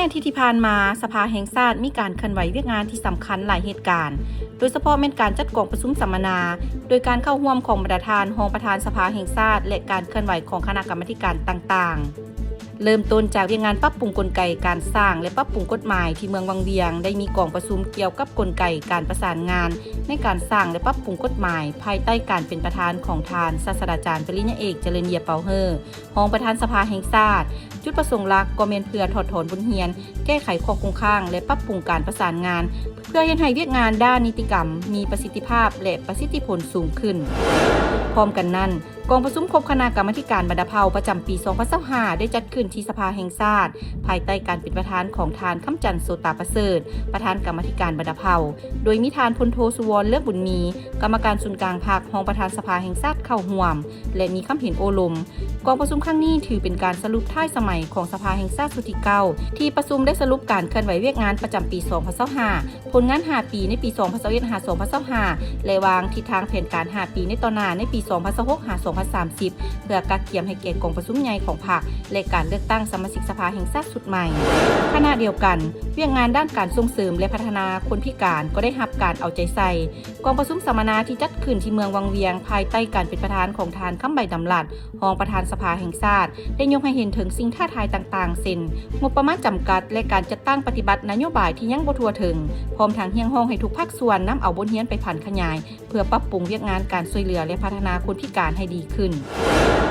ອາທິດທີ່ຜ່ານມາ, ສະພາແຫ່ງຊາດມີການເຄື່ອນໄຫວວຽກງານທີ່ສຳຄັນຫຼາຍເຫດການ, ໂດຍສະເພາະແມ່ນການຈັດກອງປະຊຸມສຳມະນາ ໂດຍການເຂົ້າຮ່ວມຂອງບັນດາທ່ານຮອງປະທານສະພາແຫ່ງຊາດ ແລະ ການເຄື່ອນໄຫວຂອງຄະນະກຳມາທິການຕ່າງໆ. ເລີ່ມຕົ້ນຈາກວຽກງານປັບປຸງກົນໄກການສ້າງ ແລະ ປັບປຸງກົດໝາຍທີ່ເມືອງວັງວຽງ ໄດ້ມີກອງປະຊຸມກ່ຽວກັບກົນໄກການປະສານງານໃນການສ້າງ ແລະ ປັບປຸງກົດໝາຍ ພາຍໃຕ້ການເປັນປະທານຂອງທ່ານ ສາດສະດາຈານ ປະລິນຍາເອກ ຈະເລີນເຢັຍເປົາເຮີ ຮອງປະທານສະພາແຫ່ງຊາດ. ຈຸດປະສົງຫຼັກກໍແມ່ນເພື່ອຖອດຖອນບົດຮຽນ, ແກ້ໄຂຂໍ້ຄົງຄ້າງ ແລະ ປັບປຸງການປະສານງານ ເພື່ອເຮັດໃຫ້ວຽກງານດ້ານນິຕິກຳມີປະສິດທິພາບ ແລະ ປະສິດທິຜົນສູງຂຶ້ນ. ພ້ອມກັນນັ້ນ, ກອງປະຊຸມຄົບຄະນະກຳມາທິການບັນດາເຜົ່າປະຈຳປີສອງພັນຊາວຫ້າ ໄດ້ຈັດຂຶ້ນທີ່ສະພາແຫ່ງຊາດ ພາຍໃຕ້ການເປັນປະທານຂອງທ່ານ ຄຳຈັນ ໂສຕາປະເສີດ ປະທານກຳມາທິການບັນດາເຜົ່າ, ໂດຍມີທ່ານ ພົນໂທ ສຸວອນ ເລືອງບຸນມີ ກຳມະການສູນກາງພັກ, ຮອງປະທານສະພາແຫ່ງຊາດເຂົ້າຮ່ວມ ແລະ ມີຄຳເຫັນໂອ້ລົມ. ກອງປະຊຸມຄັ້ງນີ້ຖືເປັນການສະຫຼຸບທ້າຍສະໄໝຂອງສະພາແຫ່ງຊາດຊຸດທີເກົ້າ ທີ່ປະຊຸມໄດ້ສະຫຼຸບການເຄື່ອນໄຫວວຽກງານປະຈຳປີສອງພັນຊາວຫ້າ, ຜົນງານຫ້າປີໃນປີສອງພັນຊາວເອັດຫາສອງພັນຊາວຫ້າ ແລະ ວາງທິດທາງແຜນການຫ້າປີໃນຕໍ່ໜ້າໃນປີສອງພັນຊາວຫົກຫາສອງພັນສາມສິບ ເພື່ອກະກຽມໃຫ້ແກ່ກອງປະຊຸມໃຫຍ່ຂອງພັກ ແລະ ການເລືອກຕັ້ງສະມາຊິກສະພາແຫ່ງຊາດຊຸດໃໝ່. ຂະນະດຽວກັນ, ວຽກງານດ້ານການສົ່ງເສີມ ແລະ ພັດທະນາຄົນພິການກໍໄດ້ຮັບການເອົາໃຈໃສ່. ກອງປະຊຸມສຳມະນາທີ່ຈັດຂຶ້ນທີ່ເມືອງວັງວຽງ ພາຍໃຕ້ການເປັນປະທານຂອງທ່ານ ຄຳໃບ ດຳລັດ ຮອງປະທານສະພາແຫ່ງຊາດ ໄດ້ຍົກໃຫ້ເຫັນເຖິງສິ່ງທ້າທາຍຕ່າງໆ ເຊັ່ນ ງົບປະມານຈຳກັດ ແລະ ການຈັດຕັ້ງປະຕິບັດນະໂຍບາຍທີ່ຍັງບໍ່ທົ່ວເຖິງ, ພ້ອມທັງຮຽກຮ້ອງໃຫ້ທຸກພາກສ່ວນນຳເອົາບົດຮຽນໄປຜັນຂະຫຍາຍ ເພື່ອປັບປຸງວຽກງານການຊ່ວຍເຫຼືອ ແລະ ພັດທະນາຄົນພິການໃຫ້ດີຂຶ້ນ.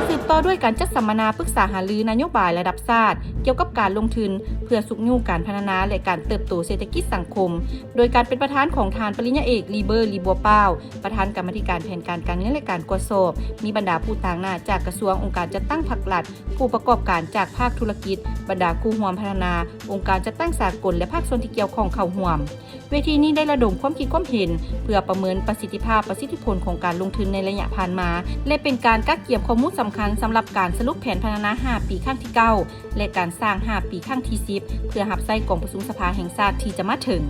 ສືບຕໍ່ດ້ວຍການຈັດສຳມະນາປຶກສາຫາລືນະໂຍບາຍລະດັບຊາດ ກ່ຽວກັບການລົງທຶນ ເພື່ອຊຸກຍູ້ການພັດທະນາ ແລະ ການເຕີບໂຕເສດຖະກິດສັງຄົມ ໂດຍການເປັນປະທານຂອງທ່ານ ປະລິນຍາເອກ ລີເບີ ລີບົວປາວ ປະທານກຳມາທິການແຜນການການເງິນ ແລະ ການກວດສອບ, ມີບັນດາຜູ້ຕາງໜ້າຈາກກະຊວງ, ອົງການຈັດຕັ້ງພາກລັດ, ຜູ້ປະກອບການຈາກພາກທຸລະກິດ, ບັນດາຄູ່ຮ່ວມພັດທະນາ, ອົງການຈັດຕັ້ງສາກົນ ແລະ ພາກສ່ວນທີ່ກ່ຽວຂ້ອງເຂົ້າຮ່ວມ. ເວທີນີ້ໄດ້ລະດົມຄວາມຄິດຄວາມເຫັນ ເພື່ອປະເມີນປະສິດທິພາບ, ປະສິດທິຜົນຂອງການລົງທຶນໃນໄລຍະຜ່ານມາ ແລະ ເປັນການກະກຽມຂໍ້ມູນສຳຄັນສຳລັບການສະຫຼຸບແຜນພັດທະນາຫ້າປີຄັ້ງທີເກົ້າ ແລະ ການສ້າງຫ້າປີຄັ້ງທີສິບ ເພື່ອຮັບໃຊ້ກອງປະຊຸມສະພາແຫ່ງຊາດທີ່ຈະມາເຖິງ.